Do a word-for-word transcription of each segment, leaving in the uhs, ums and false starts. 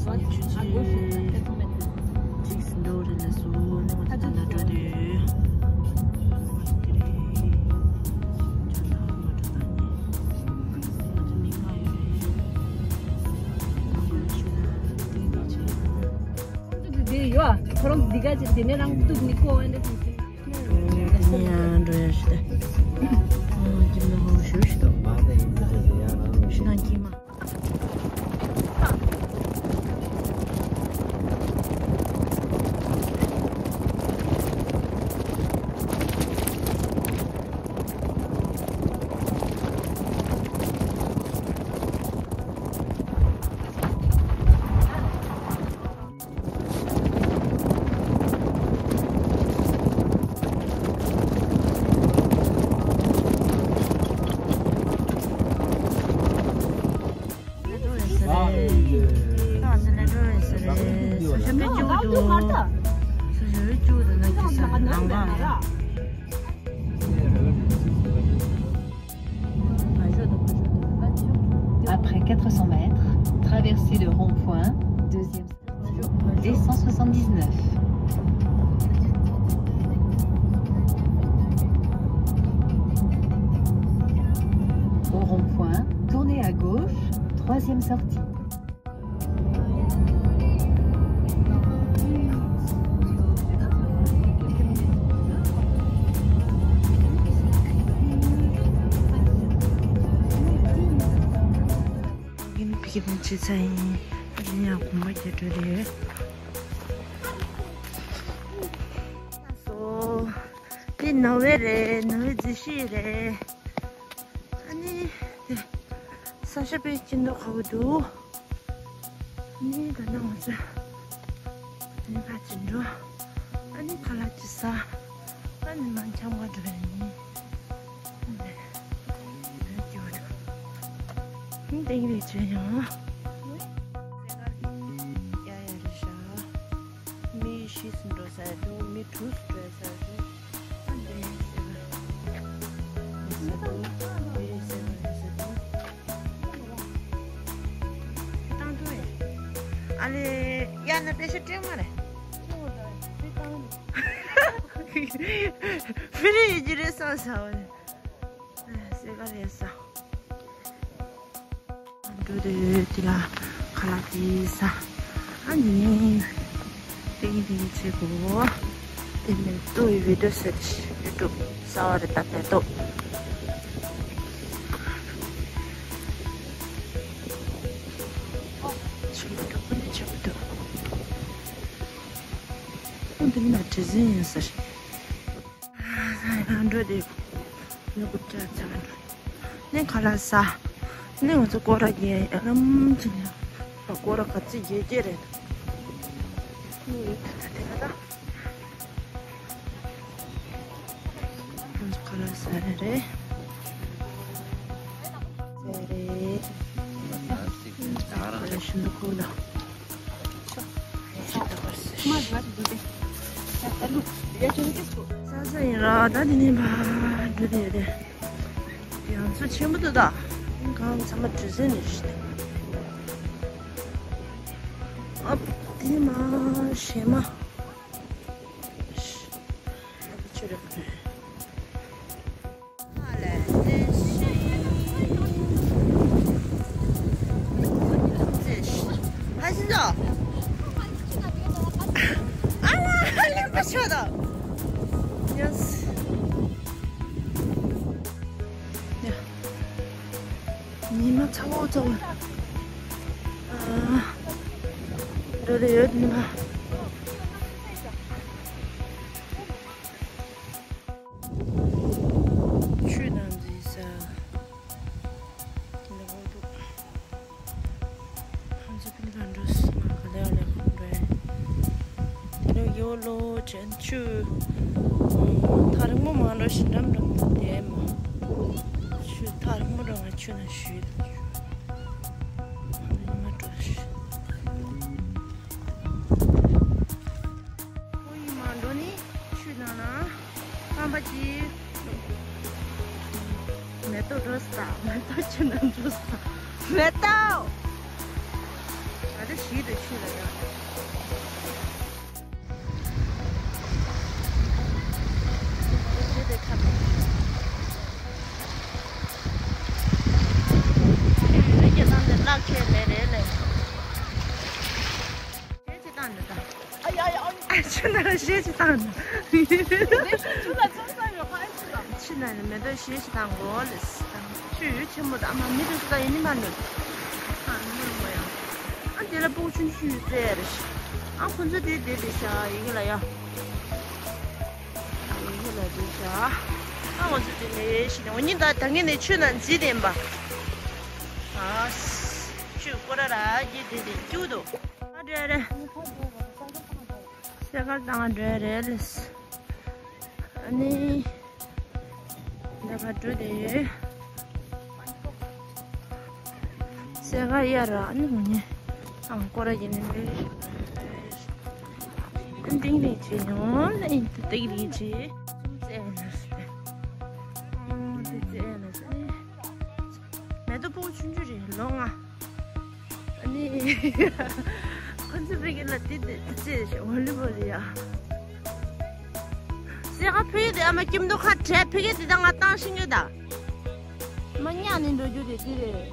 ཆུ་ཚོད་གཅིག་ཙམ་འགྲོ་རེད་ལགས་སོ། ནི་ང་ཚོ་ད་ལྟ་འགྲོ་དུས། འདི་ཡོད། ཁོ་རང་འདི་ག་ཅིག་དེ་ནས་རང་གཏུབ་ནི་ཁོ་འོན་ཏེ་དེ་ཡང་འགྲོ་ཡ་ཞིག་ད། ཨོ་ཀྱི་མི་ཧོང་ཞུ་ཞིག་ད། ཤི་ན་ཀྱི་མ། Après quatre cents mètres, traversez le rond-point, deuxième sortie, deux cent soixante-dix-neuf. Au rond-point, tournez à gauche, troisième sortie. ཡིན་ཕི་ཀི་ནི་ཆེ་ཚ་ཡིན། ཨ་ནི་ཡང་གོམ་པ་རྒྱག་འགྲོ་རེད། སོ། འདི་ནོ་ཝེ་རེད། ནོ་ཝེ་རྫི་ཤི་རེད། ཨ་ནི་ས་ཆ་དཔེ་སྐྱིད་མདོག་ཁ་པོ་འདུག་ནི་ད་ནང་ང་ཚོ་ནི་ཕ་ཅིན་འགྲོ། ཨ་ནི་ཁ་ལག་ཅིག་ཟ། ཨ་ནི་མ་འཆམ་ག་འགྲོ་ཡ་ནི། ཨ་ནི་ཡ་ཡ་རེད་ཤག་མི་བཞི་ཙམ་འགྲོ་ས་རེད་འདུག་མི་དྲུག་ཙམ་འགྲོ་ས་རེད་འདུག་ཨ་འདི་ཡིན་ཟེར་བ། ཡིན་ཟེར་འདུག་འདི་ཡིན་ཟེར་བ་ཡིན་ཟེར་འདུག་བཏང་འདུག་ཨ་ལེ། ཡ་ན་པེ་ཤ་སྤྲད་མ་རེད། ཕི་རི་ཡི་ཅི་རེད་བསམ་ས་བ་རེད། སེ་ག་རེད་ས། འགྲོ་དུས་དེ་ལ་ཁ་ལག་དེ་ཟ། ཨ་ནི་ཏིང་ཏིང་བྱེད་དགོས། དེ་མེ་ཏོག་ཡི་བི་ཌིའོ་ཟེར་ཏེ་ཡུ་ཊུབ་གསར་པ་རེད་ད། མེ་ཏོག་ཆེན་པོ་འདུག་ཨ་ནི་ཆེན་པོ་འདུག་ཨ་འདི་ནི་ན་བྲེ་ཟིན་ཡིན་ས་ཞིག་ཡང་འགྲོ་དེ། ནི་ཀུ་ཅག་ཚང་ནི་ཁ་ལག་ཟ། ནི་ང་ཚོ་སྐོར་ར་རྒྱག་ཡ་ལམ་གྱི་ནི། སྐོར་ར་ག་ཚོད་རྒྱག་རྒྱག་རེད། ནི་ཡོད་ད་ད་དེ་ལ་ད། ང་ཚོ་ཁ་ལག་ཟ་རེད་རེད། ཟ་རེད། ཁ་ལག་ཤིན་ཏུ་ཁོ་ལ། ས་ས་ཡིན་ར་ད་དེ་ནས་ཕར་འགྲོ་དེ་རེད། ཡང་ཚོ་ཆེན་པོ་འདུག་ད་གང་ཚང་མ་གྲུ་གཟིངས་རེད་ཤི། ཨ་དེ་མ་ཞེ་མ། ཆུ་རེད། ཉི་མ་ཚ་བོ་ཚ་བོ། ཨ། འགྲོ་དེ་ཡོད་ཉི་མ། ཆུ་དང་འཛིན་ས། འདི་འོ་འདུག་ང་ཚོ་ཕིན་ཕ་འགྲོ་སོང་། ང་ག་ལེ་ལེ་འགྲོ་ཡ། དེ་ནས་ཡོ་ལོ་ཅན་ཆུ། ཐག་རིང་མོ་མ་འགྲོ་ཞིག་འགྲམ་འགྲམ་དུ་བསྡད་མ། ཆུ་ཐག་རིང་མོ་འགྲོ་ང་ཆུ་ན་ཞུས། ཉི་མ་འགྲོ་ཞིག་ཁོ་ཡིན་མ་འགྲོ་ནི་ཆུ་ནང་ན་རྐང་པ་གཅིག་མེ་ཏོག་འགྲོ་ས། མེ་ཏོག་ཆུ་ནང་འགྲོ་ས། མེ་ཏོག་ད་ལྟ་ཞིག་ཏུ་ཆུ་ལ་ཡོད། ལག་ཁྱེར་མེད་རེད་ལས། ཞེ་ཅི་བཏང་འདི་དང་། ཨ་ཡ་ཡ། ཨ་ཆུ་ནང་ཞེ་ཅི་བཏང་འདི། ཆུ་ལ་ཚོན་ས་ཡོད་ཁ་ཨེ་ཆུ་ལ། ཆུ་ནང་ནས་མེ་ཏོག་ཞེ་ཅི་བཏང་གོ་ལས། ཆུ་ཡོད་ཆེན་པོ་དང་ཨ་མ་མི་དུ་ས་ཡིན་ནི་མ་ནུ། ཨ་ནི་མ་ཡང་། ཨ་དེ་ལ་སྤུ་གུ་ཆུང་ཆུང་ཡོད་ཙེ་རེད། ཨ་ཁོ་ཚོ་དེ་དེ་དེ་ཤ་ཡི་གེ་ལ་ཡ། ཡི་གེ་ལ་དེ་ཤ། ཨ་ང་ཚོ་དེ་ནས་ཤི་ནས་འོ་ཉིན་ད་ད་ངས་ནས་ཆུ་ནང་འཛིན་དེན་པ། ཨ་ཆུ་སྐོར་ར་ར་གི་དེ་དེ་སྐྱུག་འདུག་ཨ་འདྲ་རེད། སེ་གར་བཏང་འགྲོ་རེད་ལས། ཨ་ནི། འདི་ག་འགྲོ་དེ་ཡོད། སེ་གར་གཡར་ར་ཨ་ནི་མོ་ནི། ཨང་སྐོར་ར་ཡིན་ནི་རེད། ཨ་ཏིང་རིང་ཆེ་ཡོང་ལ་ཡིན་ཏིང་རིང་ཆེ། ཙེ་ན་སེ། ཨོ་དེ་ཙེ་ན་སེ། མེ་ཏོག་སྤུ་གུ་ཆུང་ཆུང་རེད་ལོ་ལྔ། ཨ་ནི། ཁོ་ཚོ་ཕ་གི་ལ་དེ་དེ་དེ་ཅེས་ཤོག་ཝོ་ལི་བོ་ལི་ཡ། སེ་ག་ཕ་གི་དེ་ཨ་མ་ཁྱིམ་དུ་ཁ་བྲལ་ཕ་གི་དེ་ད་ང་བཏང་ཤེས་ཀྱི་ད། མ་ཉག་ནས་འགྲོ་རྒྱུ་དེ་དེ་རེད།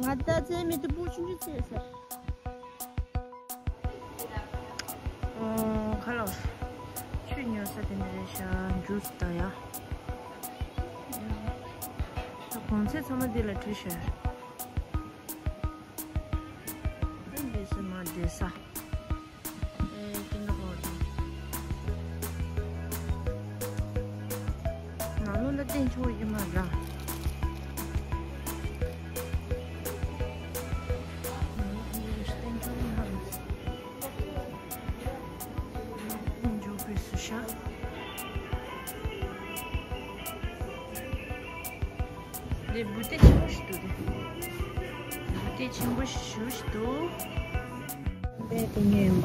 ང་ད་ཚེ་མི་དུ་བུ་ཆུང་ཆུང་ཚེ་ཟེར། ཨོ། ཁ་ལོ། ཆུ་ཉོ་ས་དེ་འདྲ་རེད་ཤག་འགྱུར་ད་ཡ། ད་གོང་ཚད་ཚང་མ་འདི་ལ་བྲིས་ཤག་འདི་སུ་མ་བསྡད་ས། ཨེ་ཀིན་ནོ་ཧོ་དང་། ནང་ལོགས་ལ་བསྟན་ཆོག་ཡོད་མ་ར། ནང་ལོགས་ལ་བསྟན་ཆོག་ཡོད་མ་ར། འཇོག་པའི་སུ་ཤ། འདི་བུ་ཏི་ཆེན་པོ་ཞིག་འདུག་སྟེ། བུ་ཏི་ཆེན་པོ་ཞིག་འདུག་པས་དེ་ཉོས་ཡིན་པ།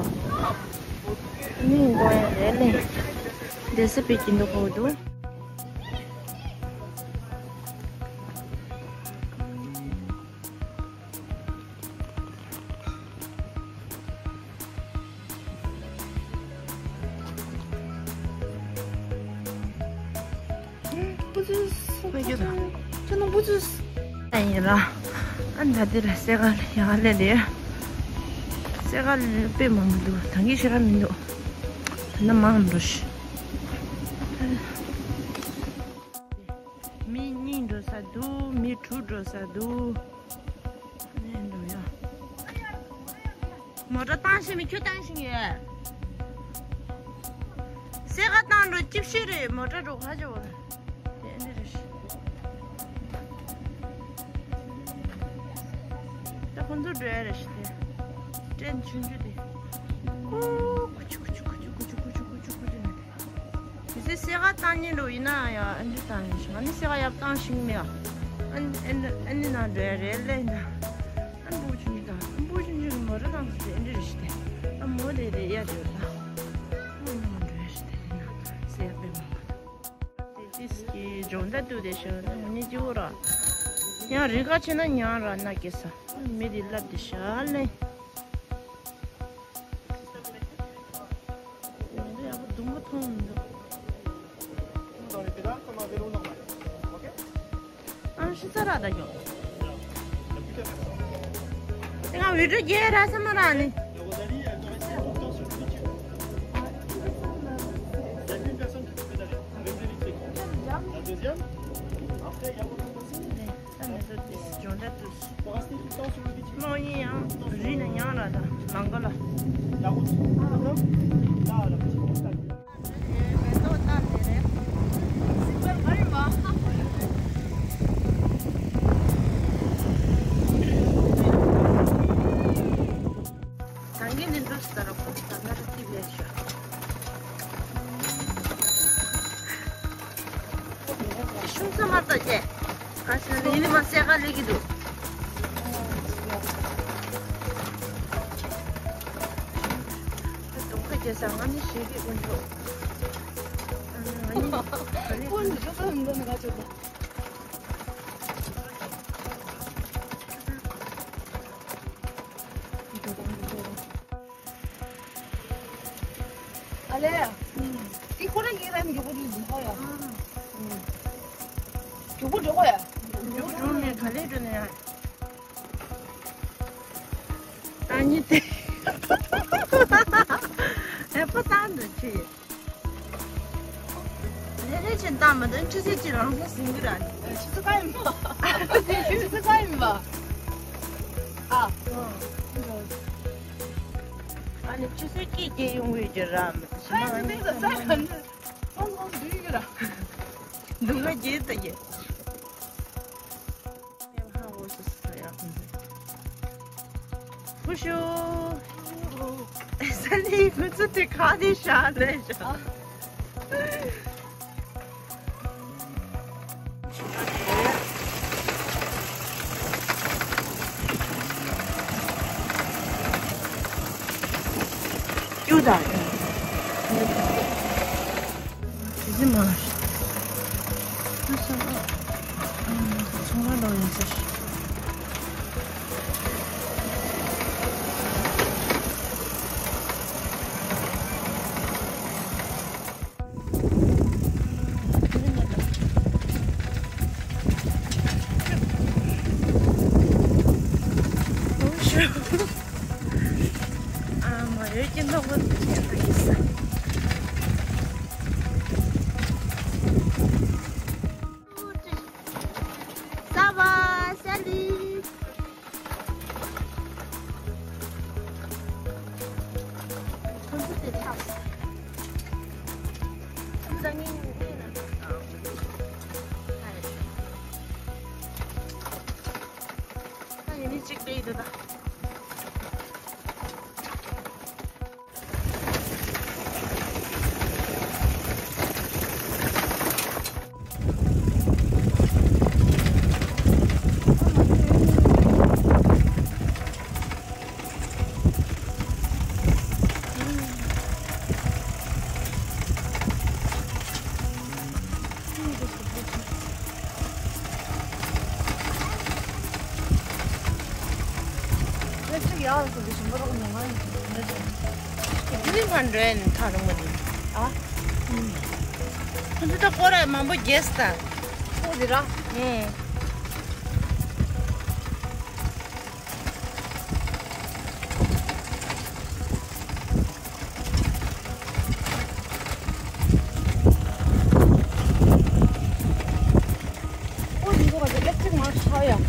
ནི་འགོ་ཡ་རེད་ལེ། འདི་སི་པའི་ཀྱི་འདུག་གོ་འདུག་ཁྱོད་ནང་བུ་ཚུ། ཨ་ཡིན་ར། ཨ་ད་དེ་ར་སེ་ག་ལ་ཡག་ལེ་ལེ། སེ་ག་ལ་དཔེ་མང་གི་འདུག་ད་གིན་ཤེས་ར་མི་འདུག་ད་ནི་མང་འགྲོ་ཤི། མི་གཉིས་འགྲོ་ས་འདུག་མི་དྲུག་འགྲོ་ས་འདུག་ནས་འགྲོ་ཡ། མོ་ཊ་བཏང་ཤེས་མི་ཁྱོད་བཏང་ཤེས་ཡོད། སེ་ག་བཏང་འགྲོ་ཅིབ་ཤི་རེད་མོ་ཊ་འགྲོ་ཁ་ཅོ། དེ་འདི་རེད་ཤི། ད་ཁོང་ཚོ་འགྲོ་ཡ་རེད་ཤི་དེ། ཏྲེན་ཆུང་ཆུང་དེ། ཀུ་ཀུ་ཆུ་ཀུ་ཆུ་ཀུ་ཆུ་ཀུ་ཆུ་ཀུ་ཆུ་ཀུ་ཆུ་ཀུ་ཆུ་ནས། དེ་ཚེ་སེ་ག་བཏང་ཉིན་འགྲོ་ཡིན་ན་ཡ་ཨ་འདི་བཏང་ཡིན་ཤི། ང་ནི་སེ་ག་ཡབ་བཏང་ཤིང་མེད་ཨ། ཨ་ནི་ཨ་ནི་ནང་འགྲོ་ཡ་རེད་ལེ་ཡིན་ན། ཨ་འབུ་ཆུང་ཆུང་དང་ཨ་འབུ་ཆུང་ཆུང་གི་མོ་ཊ་བཏང་ཟེར་ཨ་འདི་རེད་ཤི་དེ། ཨ་མོ་དེ་དེ་ཡ་དེ་ཡོད་ད། ཨ་ཡིན་ན་འགྲོ་ཡ་ཤི་དེ་ཡིན་ན་སེ་ག་དཔེ་མང་བ། དེ་ཏིས་ཀྱི་སྦྱོང་བརྡར་ཏུ་དེ་ཤོད་ནི་ཅི་འོ་ར། ཡང་རི་ཁ་ཆེ་ན་ཉང་ར་ན་ཀེ་ས། མི་དེ་ལབ་དེ་ཤ་ལེ། ཡག་པོ་སྡུག་པོ་མཐོང་མི་འདུག་ཨང་ཤི་ས་ར་ད་ཡོང་། དེ་ང་བི་ཌིའོ་རྒྱལ་ར་ས་མ་ར་ནི། La deuxième. Après, il y a votre possibilité. Pour rester tout le temps sur le véhicule. Non, il y a un. Rien, là, là. L'angle, là. La route. Là, la petite route, là. ད་གིན་ནི་འདུག་ཟེར་རོ་ཁོ་ད་ནར་ཏི་བས་ཤོ། ཤུང་ས་མ་ལྟ་ཅེ། ག་ཤ་ནི་ཡིན་མ་སེ་ག་ལེ་གི་འདུག་ད་དུང་ཁ་ཅེ་ས་ང་ནི་ཤེས་ཀྱི་ཀུན་འགྲོ། ང་ནི་ཀུན་འགྲོ་ས་འདི་ནི་ག་ཅོ་ད། ཨ་ལས། འདི་ཁོ་རང་གི་རང་མགྱོགས་པོ་འགྲོ་འདུག་ཧོ་ཡ། མགྱོགས་པོ་འགྲོ་གོ་ཡ། མགྱོགས་པོ་འགྲོ་ནས་ག་ལེ་འགྲོ་ནས་ཡ། ད་ཉིད་དེ། ཨེ་ཕ་ད་འདི་ཆི། ལས་ལས་ཆེན་ད་མ་དོན་ཆུ་ཚོད་ཀྱི་རང་སོ་ཟིན་གི་ར། ཆུ་ཚོད་ག་ཡིན་པ། ཆུ་ཚོད་ག་ཡིན་པ། ཨ། ཨ་ནི་ཆུ་ཚོད་ཀྱི་རྒྱལ་ཡོང་གི་རྒྱུ་ར་མ། ཨ་ནི་ད་ས་ག་ནི་སོང་སོང་འདུས་གི་ར། འདུག་ལ་རྒྱལ་ད་རྒྱལ། ཧུ་ཤུ། ས་ལི་ཁོ་ཚོ་དེ་ཁ་དེ་ཤ་ལས་ཤ། ཡུ་དང་། ཇི་མ། ཚོང་ར་ལོ་ཡིན་ཟེར། ཨ་མ་ཡོད་ཀྱི་འདུག་གོ་ཁྱེད་ལ་ཡིན་ས། ས་བ་ས་ལི། ཁོང་ཚོ་དེ་ཐག་ཁོང་ཚོ་ངའི་ངའི་ལ། ད་ཡིན་ནི་གཅིག་དེ་ཡིན་འདུག་ད། ལེབ་ཅིག་ཡག་ལ་སོགས་ཀྱི་ཞིམ་པོ་རོགས་མྱོང་ང་ཡིན། དེ་རིང་ང་འགྲོ་ཡ་ནི་ཐག་རིང་མོ་རེད། ཨ། ཁོ་ཚོ་ད་སྐོར་ར་མང་པོ་རྒྱས་ད། ཨོ་དེ་ར། ཨུང་། ཨོ་ཡིན་གོ་ག་ཚོད་ལེགས་ཚིག་མ་ཤ་ཡ།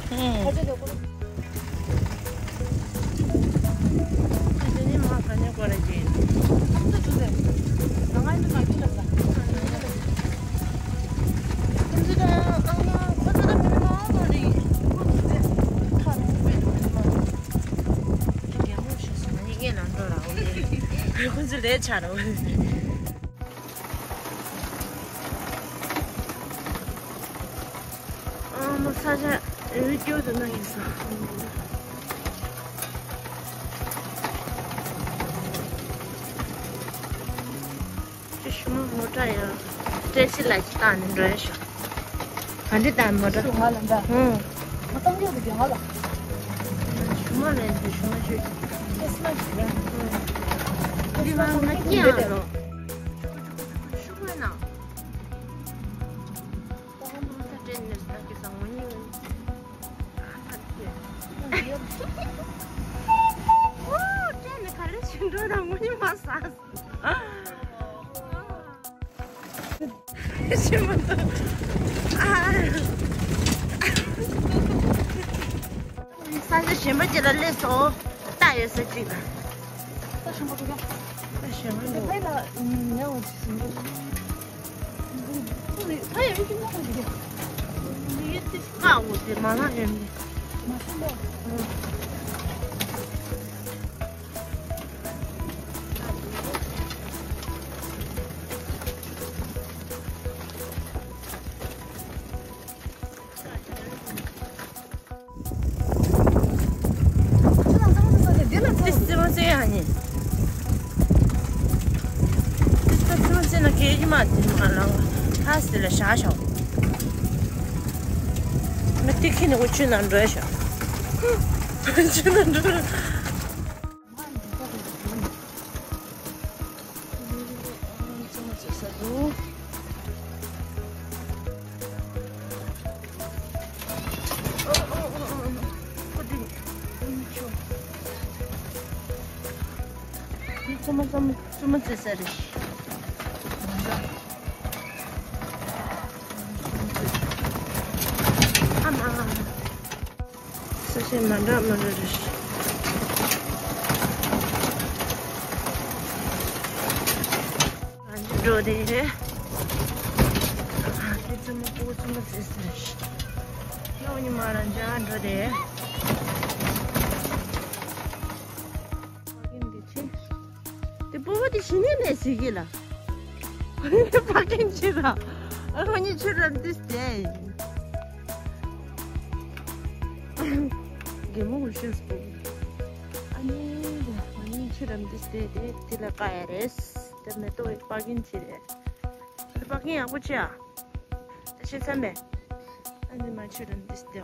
ཧུམ། ཁ་ཆེ་དེ་ཀོ། ཁ་ཆེ་ནི་མ་ཁ་ནི་ཀོ་རེ་ཅི། ཨ་ཏི་ཏུ་ཏེ། ང་ང་ནི་མ་ཁྱི་ལ་ས། ཁོ་ཚོ་ད་ཨ་ང་ཁོ་ཚོ་ད་མི་མང་ལོ་རེད། ཁོ་ཚོ་ད་ཁ་རུ་བས་མི་མང་། ཁྱི་རྒན་མོ་ཞིག་སོང་ན་ཡིན་ངེས་ལ་འགྲོ་ར་འོ་རེད། ཁོ་ཚོ་ལས་ཆ་ར་འོ་རེད། ཨ་མ་ས་ཆ་འོས་སྐྱོ་དུ་ན་ཡིན་ས། ཅི་ཞུ་མ་མོ་ཊ་ཡ། བཀྲ་ཤིས་ལ་ཅི་བཏང་ནས་འགྲོ་ཡ་ཤོག་ག་འདྲི་བཏང་མོ་ཊ། ང་ལ་འདྲ། ཧུང་། ང་གཏོང་རྒྱུ་འདུག་གི་ང་ལ། ཞུ་མ་མེད་འདུག་ཞུ་མ་ཤོད་ཀྱི། ཁྲི་སི་མ་སི་རེད། ཧུང་། འདི་མ་ང་སྐྱེ་ཡང་ལོ། ཤུ་མ་ན། ས་ཆ་གཞན་པ་ཅིག་ལ་སླེབས་སོང་། རྟ་ཡོད་ས་ཅིག་ལ། རྟ་ཞིམ་པོ་འདུག་ག་རྟ་ཞིམ་པོ་འདུག་ཕ་ཡི་ལ་ཉལ་བ་ཅིག་ཟིན་འདུག་ཕ་ཡི་ཨེ་ཅིག་མ་གོ་འདུག་ག་མི་ཡི་ཏི་ཁ་འོ་དེ་མ་ལ་ཡོད་མི་མ་ཤེས་ལོ། ཏི་སི་མ་སི་ཡ་ནི། ཏི་སི་མ་སི་ན་ཁེ་ཡི་མ་ཏི་མ་ལ་ཧ་སི་ལ་ཤ་ཤོ། མི་ཏི་ཁི་ནི་འུ་ཆུ་ན་འགྲོ་ཤོ། ཆུ་ན་འགྲོ། འདི་ཚང་མ་ཚང་མ་བཙུན་མོ་བཙལ་ས་རེད། ཨ་མ། ས་ཆ་མ་འདྲ་མ་འདྲ་རེད། ང་ཚོ་འགྲོ་དེ་རེད། ཨ་དེ་བཙུན་མོ་ཕྲུ་གུ་བཙུན་མོ་བཙལ་ས་རེད། ཁྱེད་ཉི་མ་རང་ཅག་འགྲོ་དེ། དེ་སྤོ་བོ་དེ་ཞི་ནས་ནས་ཟིག་གི་ལ། ཕ་གིན་ཆི་ར། ཨ་ཁོ་གཉིས་ཆི་ར་འདི་སྟེ། རྒན་མོ་གུ་ཤོས་སྤོ་བོ། ཨ་ནི་ཁོ་གཉིས་ཆི་ར་འདི་སྟེ་དེ་དེ་ལ་ཀ་ཡ་རེད། དེ་མེ་ཏོག་ཕ་གིན་ཆི་རེད། དེ་ཕ་གིན་ཡག་པོ་ཆེ་ཨ། ད་ཤེས་ཚར་མེད། ཨ་ནི་མ་ཆུ་རམ་ཏིས་ཏེ།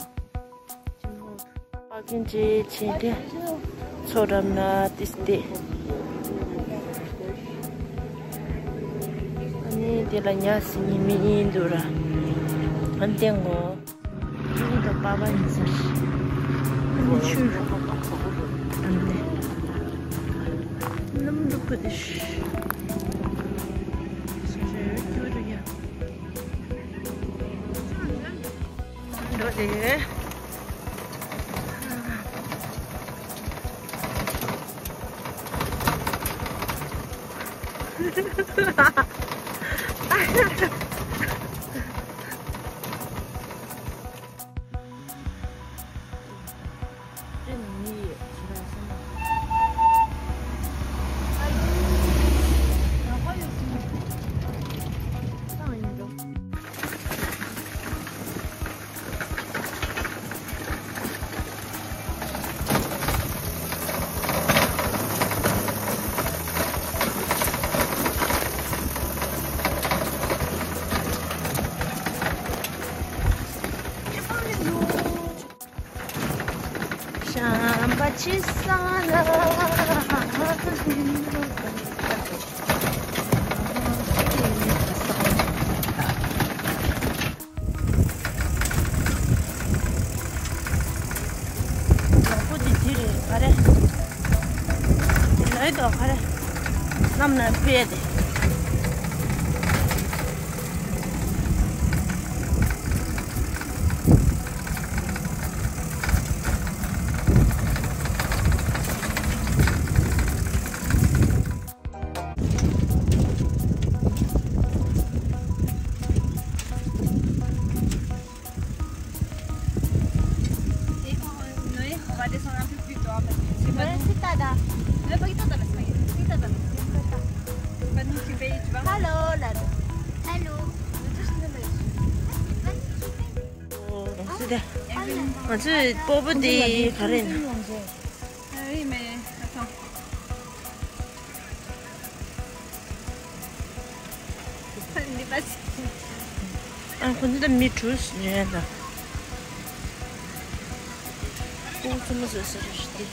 ཅི་མོ། ཕ་གིན་ཅི་ཆེ་དེ། ཚོ་རམ་ན་ཏིས་ཏེ། ཨ་ནི་དེ་ལ་ཉ་སི་ནི་མི་ཡིན་འདུག་ར། ཨན་ཏེ་ངོ་། ཅི་གི་དང་པ་པ་ཡིན་ཟེར། ཨ་ནི་ཆུ། ཨ་ནི། ནམ་འདུག་གི་དེ་ཤི། སོ་སོའི་ཁྱོད་རུ་ཡ། འགྲོ་དེ། བྱམས་པ་ཆེ་ས་ལ། ཡག་པོ་དེ་དེ་རེད་ག་རེ། དེ་ལོས་དོ་ག་རེ། གནམ་ན་དཔེ་དེ། Et on, ouais, on va descendre un peu plus bas parce que c'est pas nous. C'est Tada. Non, pas Tada, c'est pas Tada. C'est pas nous qui paye, tu vois. Hello, Lado. Hello. ང་ཚོས་སྤོ་བོ་འདི་ག་རེ་ཡིན། Ah oui, mais attends. ཨ་ཁོ་ཚོ་ད་མི་གྲུ་ཟིན་ད། ཁོ་ཚོ་མ་བཟོས་ཟེར་རེད་དེ།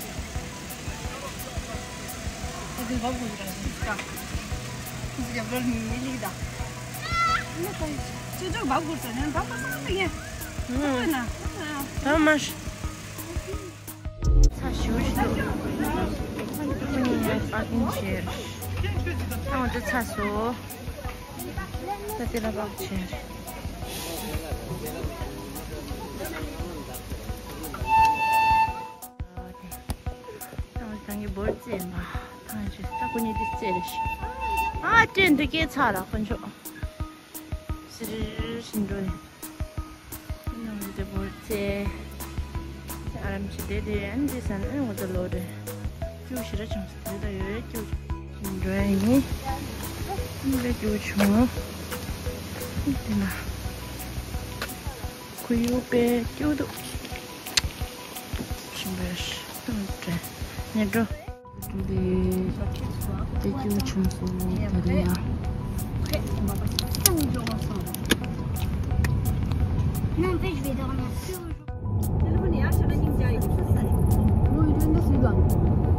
ད་མ་ཤི། ཚ་ཞུ་ཞུ། ཁོ་གཉིས་པར་ཀིང་བྱས། ཨ་འདི་ཚ་སོ། ད་དེ་ལ་པག་བྱས། ཨ་ད་ངས་བོར་རྩེ་མ་ཐང་ཆེ་ད་ཁོ་གཉིས་དེ་རྩེ་རེ་ཞིག་ཨ་ཅེ་འདི་སྐད་ཚ་ར་ཁོ་མཆོག་སིར་ཞིན་འགྲོ་ནས། ནང་དེ་བོར་ཚེ། ཨ་རམ་ཆི་དེ་དེ་ཨན་དེ་སན་ཨན་འོ་ད་ལོ་རེ། ཀྱུ་ཞི་ར་ཆུང་སི་དེ་ད་ཡོད་ཀྱུ། འགྲོ་ཡ་ཡིན། འདི་ཀྱུ་ཆུང་། དེ་ན། ཁུ་ཡུ་པེ་ཀྱུ་དུ། ཞིམ་པས་ཏུ་དྲན། ཉེ་འགྲོ། འདི། དེ་ཀྱུ་ཆུང་སོང་ད་རེད་ཡ། Non, en fait, je vais dormir que au jour.